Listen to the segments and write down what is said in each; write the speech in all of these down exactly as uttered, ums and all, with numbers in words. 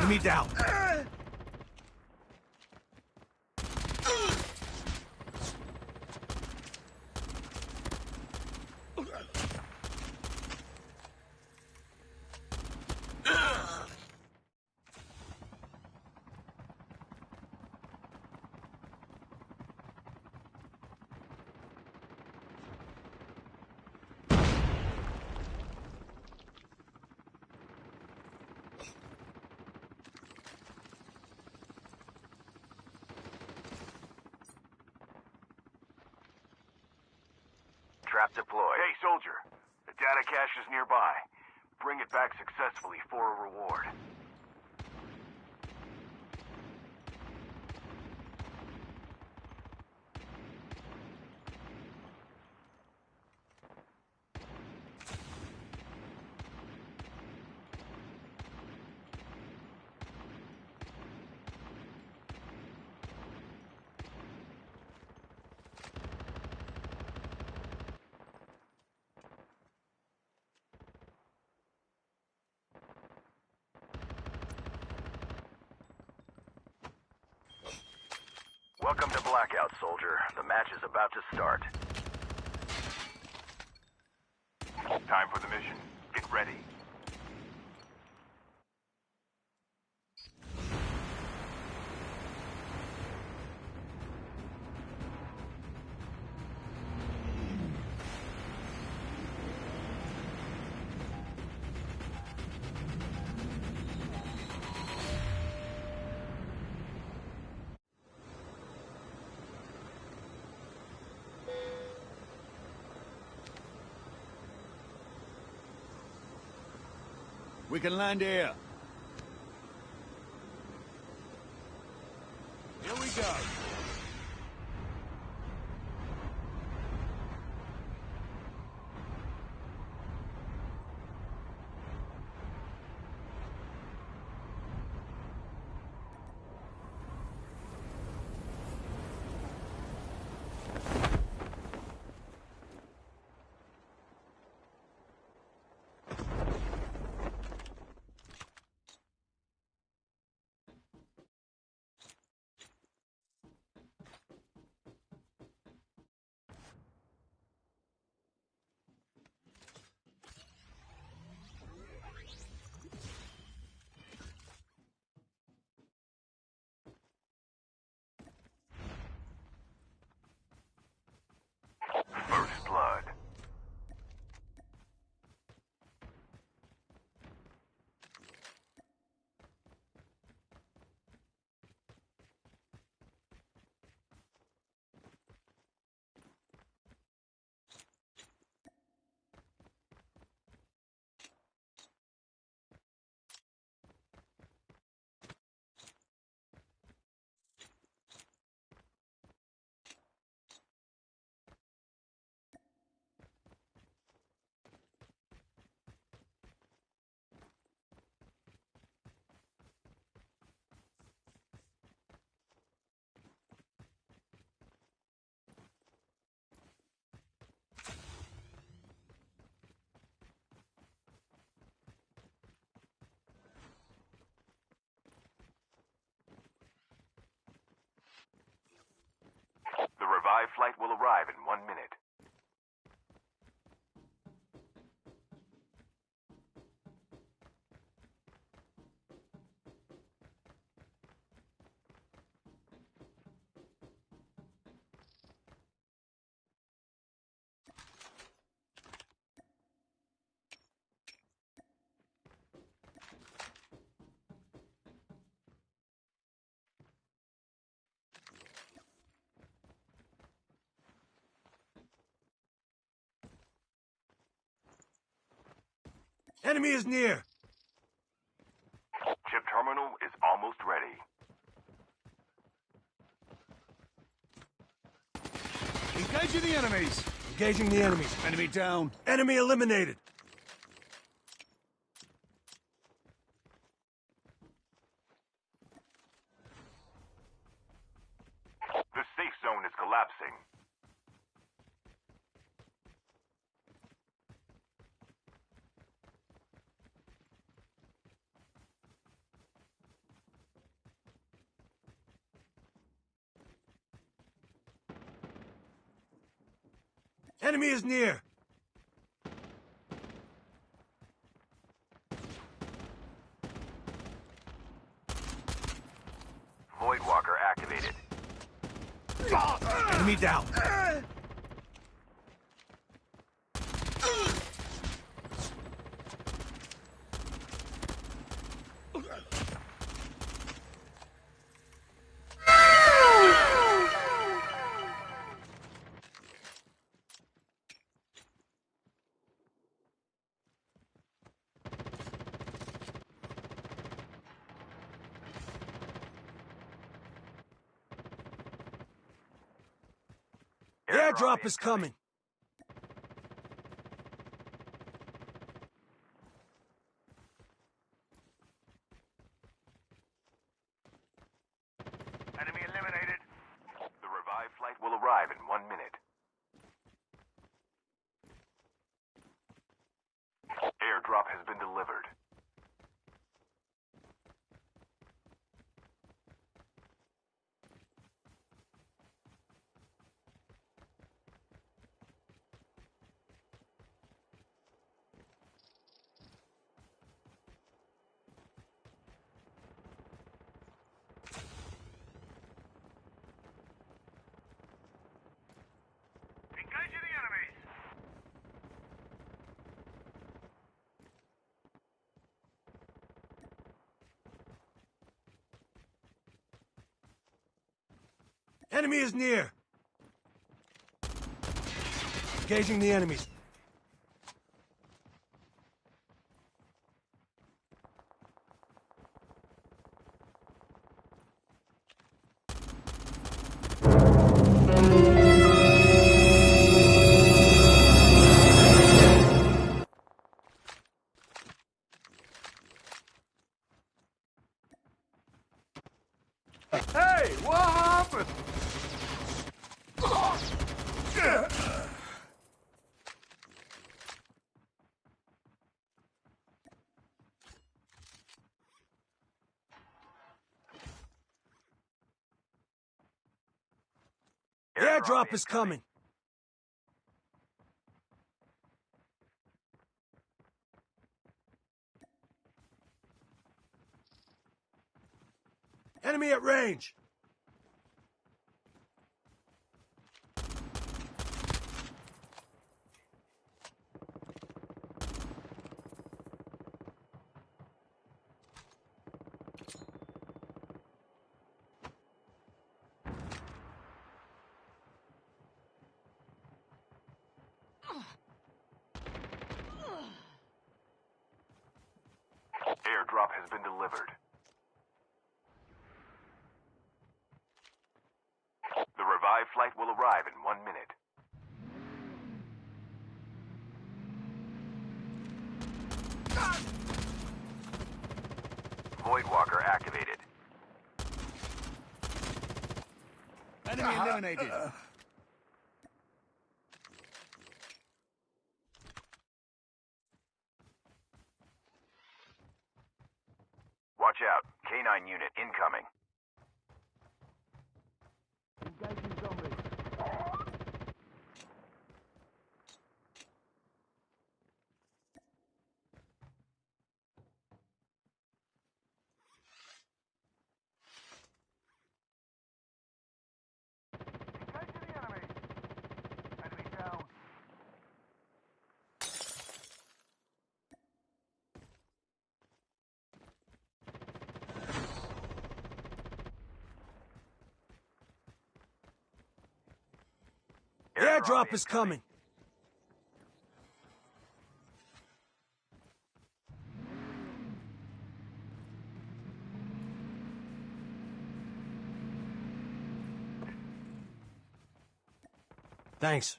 me down. Trap deployed. Hey, soldier. The data cache is nearby. Bring it back successfully for a reward. Welcome to Blackout, soldier. The match is about to start. Time for the mission. Get ready. We can land here. Here we go. The revived flight will arrive in one minute. Enemy is near! Chip terminal is almost ready. Engaging the enemies! Engaging the enemies. Enemy down. Enemy eliminated. The safe zone is collapsing. Enemy is near. Voidwalker activated. Enemy down. Airdrop is coming. Enemy eliminated. The revived flight will arrive in one minute. Airdrop has been delivered. Engaging the enemies. Enemy is near. Engaging the enemies. Hey, what happened? Airdrop is coming. Enemy at range. Airdrop has been delivered. The revived flight will arrive in one minute. Voidwalker activated. Enemy eliminated. Watch out. K nine unit incoming. Engaging zombies. Engaging the enemy. Enemy down. Airdrop is coming. Thanks.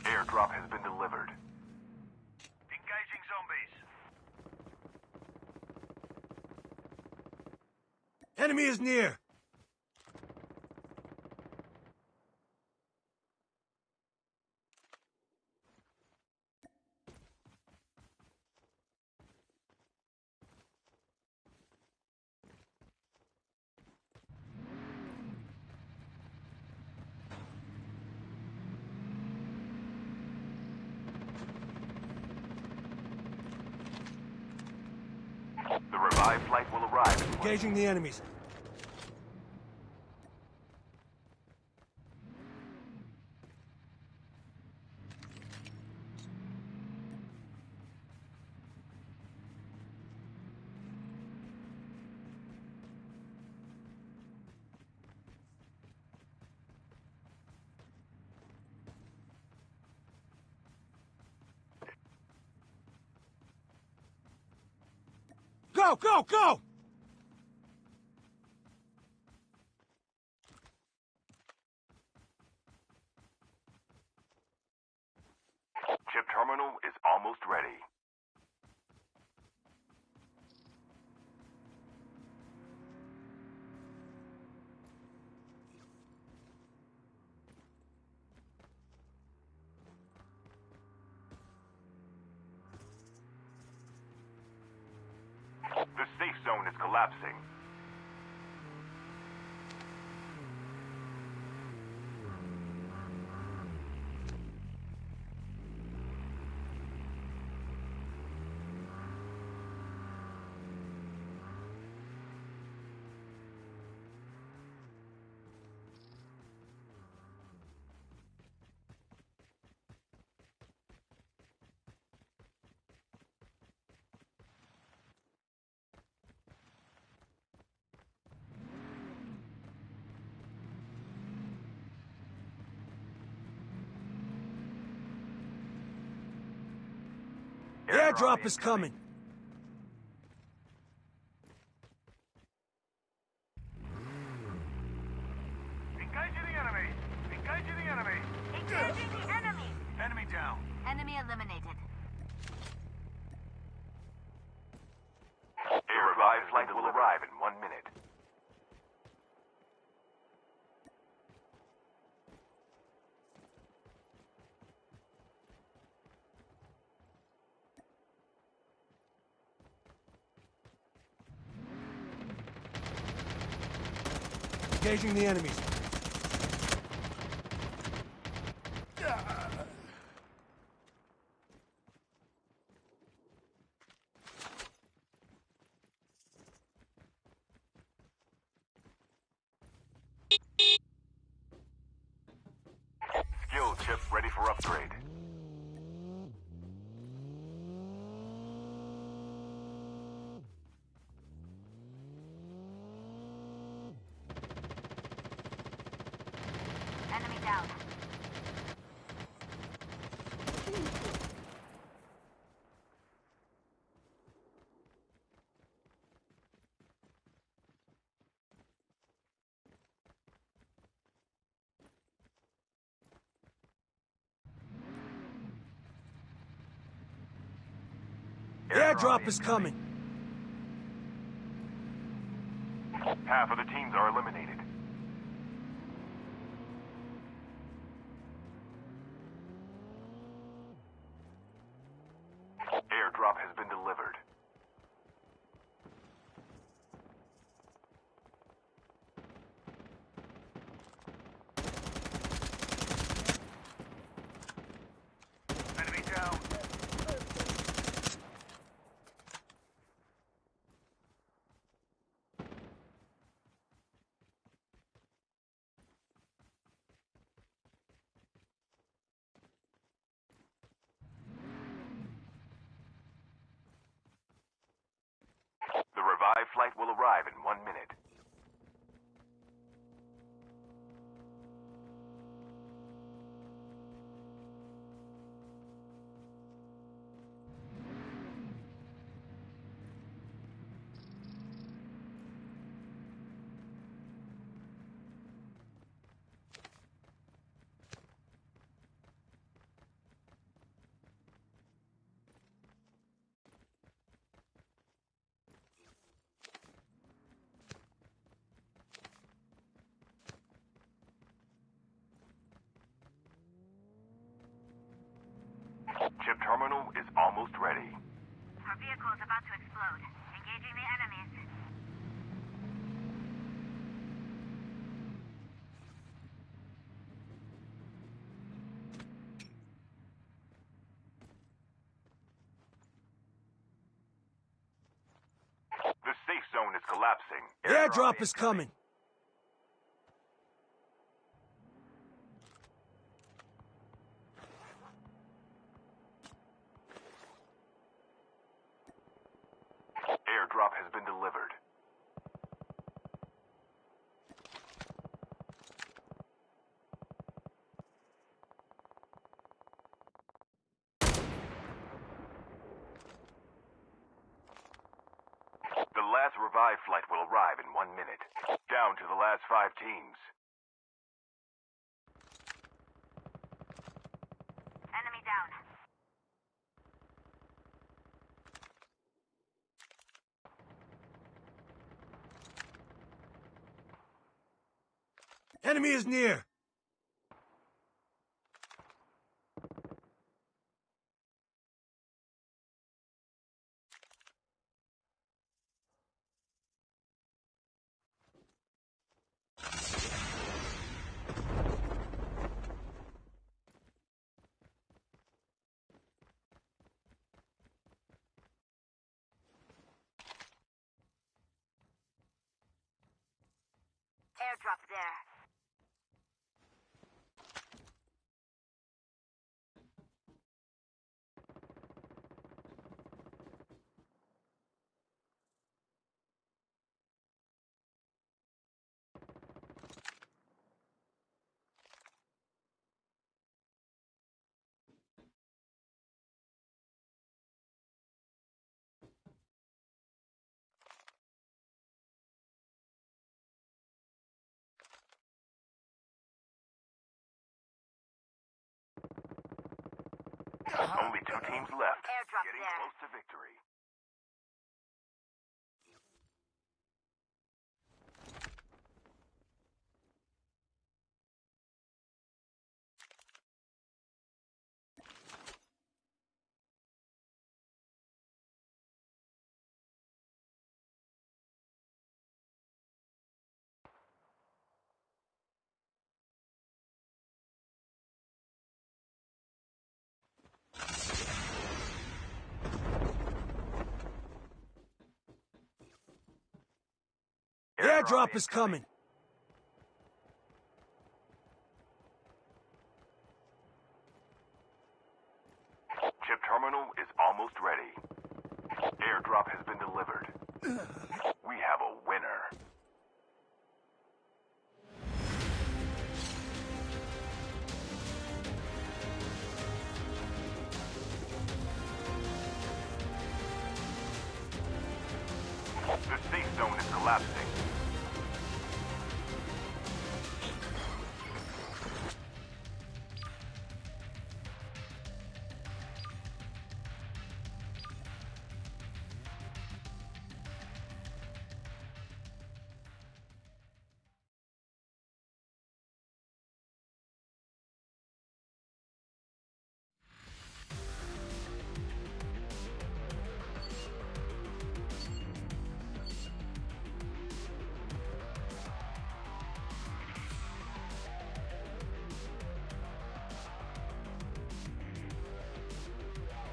Airdrop has been delivered. Engaging zombies. Enemy is near. Flight will arrive. Engaging the enemies. Go, go, go! Chip terminal is almost ready. The safe zone is collapsing. Airdrop is coming. Engaging the enemy. Engaging the enemy. Engaging the enemy. Enemy down. Enemy eliminated. A revived flight will arrive in one minute. Engaging the enemies. Skill chip ready for upgrade. Enemy down. Airdrop is coming. Half of the teams are eliminated. Airdrop has been delivered. Enemy down. The revived flight will arrive in one minute. Chip terminal is almost ready. Our vehicle is about to explode. Engaging the enemies. The Airdrop is coming. Airdrop has been delivered. The last revive flight will arrive in one minute. Down to the last five teams. Enemy down. Enemy is near. Airdrop there. Only two teams left. Airdrop Getting there. Close to victory. Airdrop is coming. Chip terminal is almost ready. Airdrop has been delivered.